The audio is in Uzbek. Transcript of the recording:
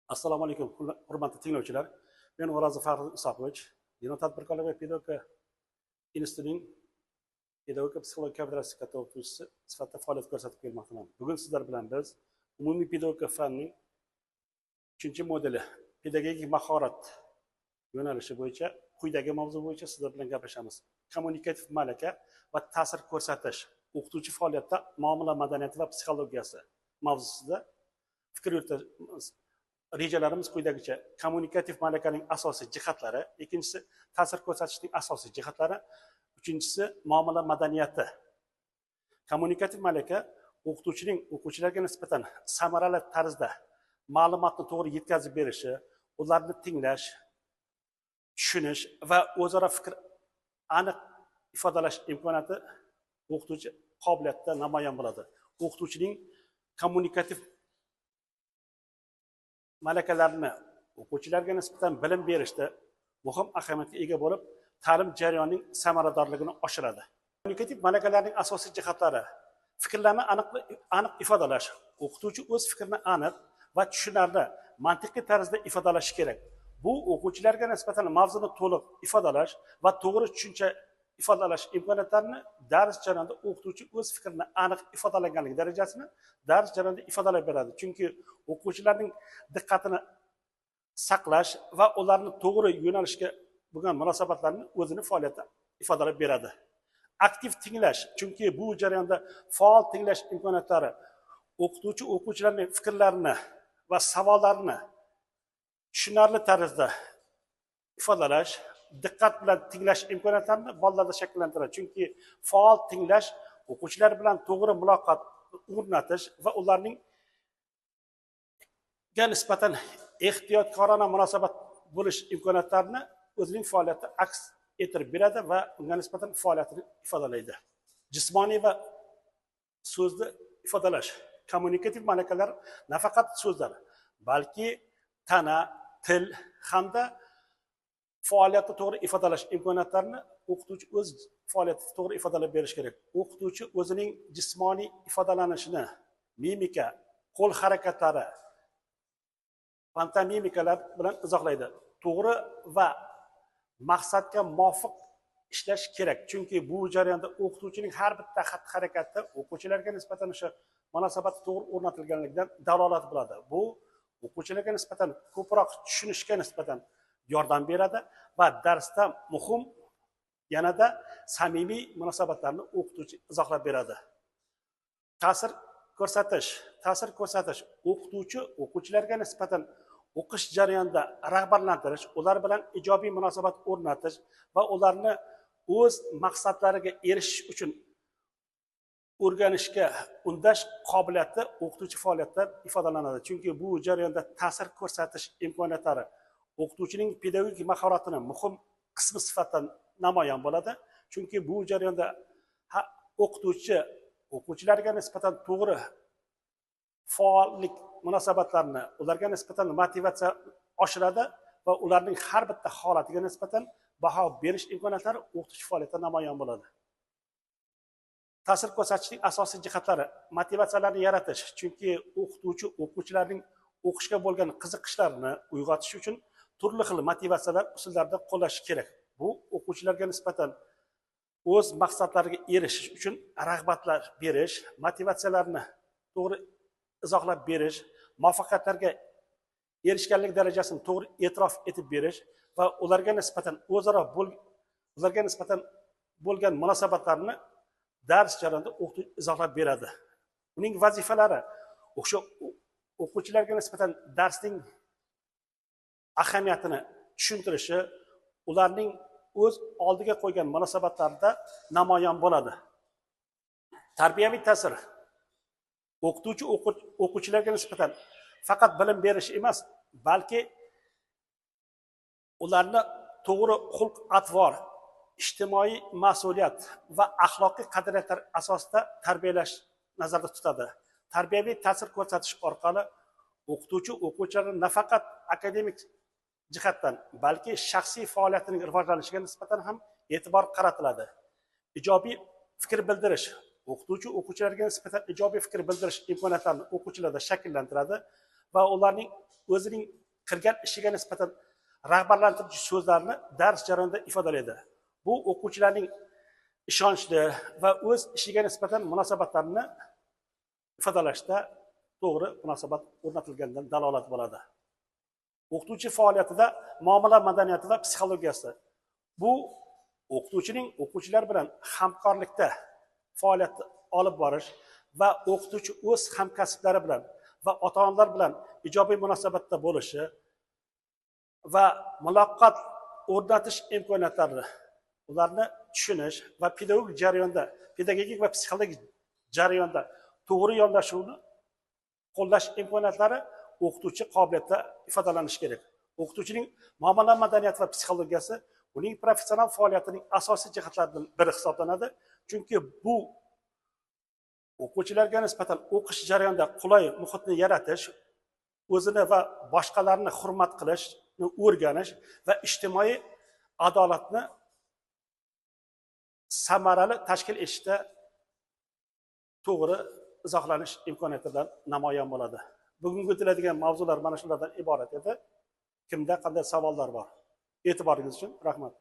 Assalomu alaykum, hurmatli tinglovchilar. Men O'rozov Faxriddin Isoqovich, Dino tadbirkorlik va pedagogika institutining pedagogika psixologiya kafedrasi katta o'qituvchisi sifatida faoliyat ko'rsatib kelmoqdaman. Bugun sizlar bilan biz umumiy pedagogika fanining 3-modeli pedagogik mahorat yo'nalishi bo'yicha quyidagi mavzu bo'yicha sizlar bilan gaplashamiz. Kommunikativ malaka va ta'sir ko'rsatish, o'qituvchi faoliyatida muomala madaniyati va psixologiyasi mavzusida fikr yuritamiz. Rejalarimiz quyidagicha: kommunikativ malakaning asosiy jihatlari, ikkinchisi ta'sir ko'rsatishning asosiy jihatlari, uchinchisi muomala madaniyati. Kommunikativ malaka o'qituvchining o'quvchilarga nisbatan samarali tarzda ma'lumotni to'g'ri yetkazib berishi, ularni tinglash, tushunish va o'zaro fikr aniq ifodalash imkoniyati o'qituvchi qobiliyatida namoyon bo'ladi. O'qituvchining kommunikativ malakalarini o'quvchilarga nisbatan bilim berishda muhim ahamiyatga ega bo'lib, ta'lim jarayonining samaradorligini oshiradi. Kommunikativ malakalarning asosiy jihatlari: fikrlarni aniq ifodalash. O'qituvchi o'z fikrini aniq va tushunarli, mantiqiy tarzda ifodalashi kerak. Bu o'quvchilarga nisbatan mavzuni to'liq ifodalash va to'g'ri tushuncha ifodalash imkoniyatlarini dars jarayonida o'qituvchi o'z fikrini aniq ifodalaganlik darajasini dars jarayonida ifodalab beradi. Chunki o'quvchilarning diqqatini saqlash va ularni to'g'ri yo'nalishga bo'lgan munosabatlarni o'zini faoliyatida ifodalab beradi. Aktiv tinglash, chunki bu jarayonda faol tinglash imkoniyatlari o'qituvchi o'quvchilarning fikrlarini va savollarini tushunarli tarzda ifodalash, diqqat bilan tinglash imkoniyatlarini bolalarda shakllantiradi. Chunki faol tinglash o'quvchilar bilan to'g'ri muloqot o'rnatish va ularning nisbatan ehtiyotkorona munosabat bo'lish imkoniyatlarini o'zining faoliyatida aks ettirib beradi va unga nisbatan faoliyatini ifodalaydi. Jismoniy va so'zni ifodalash. Kommunikativ malakalar nafaqat so'zlar, balki tana, til hamda faoliyatni to'g'ri ifodalash imkoniyatlarini o'qituvchi o'z faoliyatida to'g'ri ifodalab berish kerak. O'qituvchi o'zining jismoniy ifodalanishini mimika, qo'l harakatlari, pantomimikalar bilan izohlaydi. To'g'ri va maqsadga muvofiq ishlash kerak. Chunki bu jarayonda o'qituvchining har bitta xatti-harakati o'quvchilarga nisbatan o'sha munosabati to'g'ri o'rnatilganligidan dalolat bo'ladi. Bu o'quvchilarga nisbatan ko'proq tushunishga nisbatan yordam beradi va darsda muhim yanada samimiy munosabatlarni o'qituvchi izohlab beradi. Ta'sir ko'rsatish. Ta'sir ko'rsatish o'qituvchi o'quvchilarga nisbatan o'qish jarayonida rag'batlantirish, ular bilan ijobiy munosabat o'rnatish va ularni o'z maqsadlariga erishish uchun o'rganishga undash qobiliyati o'qituvchi faoliyatida ifodalanadi. Chunki bu jarayonda ta'sir ko'rsatish imkoniyatlari o'qituvchining pedagogik mahoratini muhim qismi sifatida namoyon bo'ladi. Chunki bu jarayonda o'qituvchi o'quvchilarga nisbatan to'g'ri faollik munosabatlarini, ularga nisbatan motivatsiya oshiradi va ularning har bitta holatiga nisbatan baho berish imkoniyatlari o'qituvchi faoliyatida namoyon bo'ladi. Ta'sir ko'rsatishning asosiy jihatlari: motivatsiyalarni yaratish. Chunki o'qituvchi o'quvchilarning o'qishga bo'lgan qiziqishlarini uyg'otish uchun turli xil motivatsiyalar usullarida qo'llash kerak. Bu o'quvchilarga nisbatan o'z maqsadlariga erishish uchun rag'batlar berish, motivatsiyalarni to'g'ri izohlab berish, muvaffaqiyatlarga erishganlik darajasini to'g'ri e'tirof etib berish va ularga nisbatan o'zaro ularga nisbatan bo'lgan munosabatlarni dars jarayonida o'qituvchi izohlab beradi. Uning vazifalari o'sha o'quvchilarga nisbatan darsning ahamiyatini tushuntirishi, ularning o'z oldiga qo'ygan munosabatlarida namoyon bo'ladi. Tarbiyaviy ta'sir. O'qituvchi o'quvchilarga nisbatan faqat bilim berish emas, balki ularni to'g'ri xulq-atvor, ijtimoiy mas'uliyat va axloqiy qadriyatlar asosida tarbiyalash nazarda tutadi. Tarbiyaviy ta'sir ko'rsatish orqali o'qituvchi o'quvchilarni nafaqat akademik jihatdan, balki shaxsiy faoliyatining rivojlanishiga nisbatan ham e'tibor qaratiladi. Ijobiy fikr bildirish. O'qituvchi o'quvchilarga nisbatan ijobiy fikr bildirish imkoniyatlarini o'quvchilarda shakllantiradi va ularning o'zining qilgan ishiga nisbatan rag'batlantiruvchi so'zlarni dars jarayonida ifodalaydi. Bu o'quvchilarning ishonchli va o'z ishiga nisbatan munosabatlarini ifodalashda to'g'ri munosabat o'rnatilgandan dalolat bo'ladi. O'qituvchi faoliyatida muomala madaniyati va psixologiyasi. Bu o'qituvchining o'quvchilar bilan hamkorlikda faoliyat olib borish va o'qituvchi o'z hamkasblari bilan va ota-onalar bilan ijobiy munosabatda bo'lishi va muloqot o'rnatish imkoniyatlarini, ularni tushunish va pedagogik jarayonda, pedagogik va psixologik jarayonda to'g'ri yondashuvni qo'llash imkoniyatlari o'qituvchi qobiliyatida ifodalanishi kerak. O'qituvchining muomala madaniyati va psixologiyasi uning professional faoliyatining asosiy jihatlaridan biri hisoblanadi. Chunki bu o'quvchilarga nisbatan o'qish jarayonida qulay muhitni yaratish, o'zini va boshqalarni hurmat qilishni o'rganish va ijtimoiy adolatni samarali tashkil etishda to'g'ri izohlanish imkoniyati bilan namoyon bo'ladi. Bugungi o'tiladigan mavzular mana shulardan iborat edi. Kimda qanday savollar bor? E'tiboringiz uchun rahmat.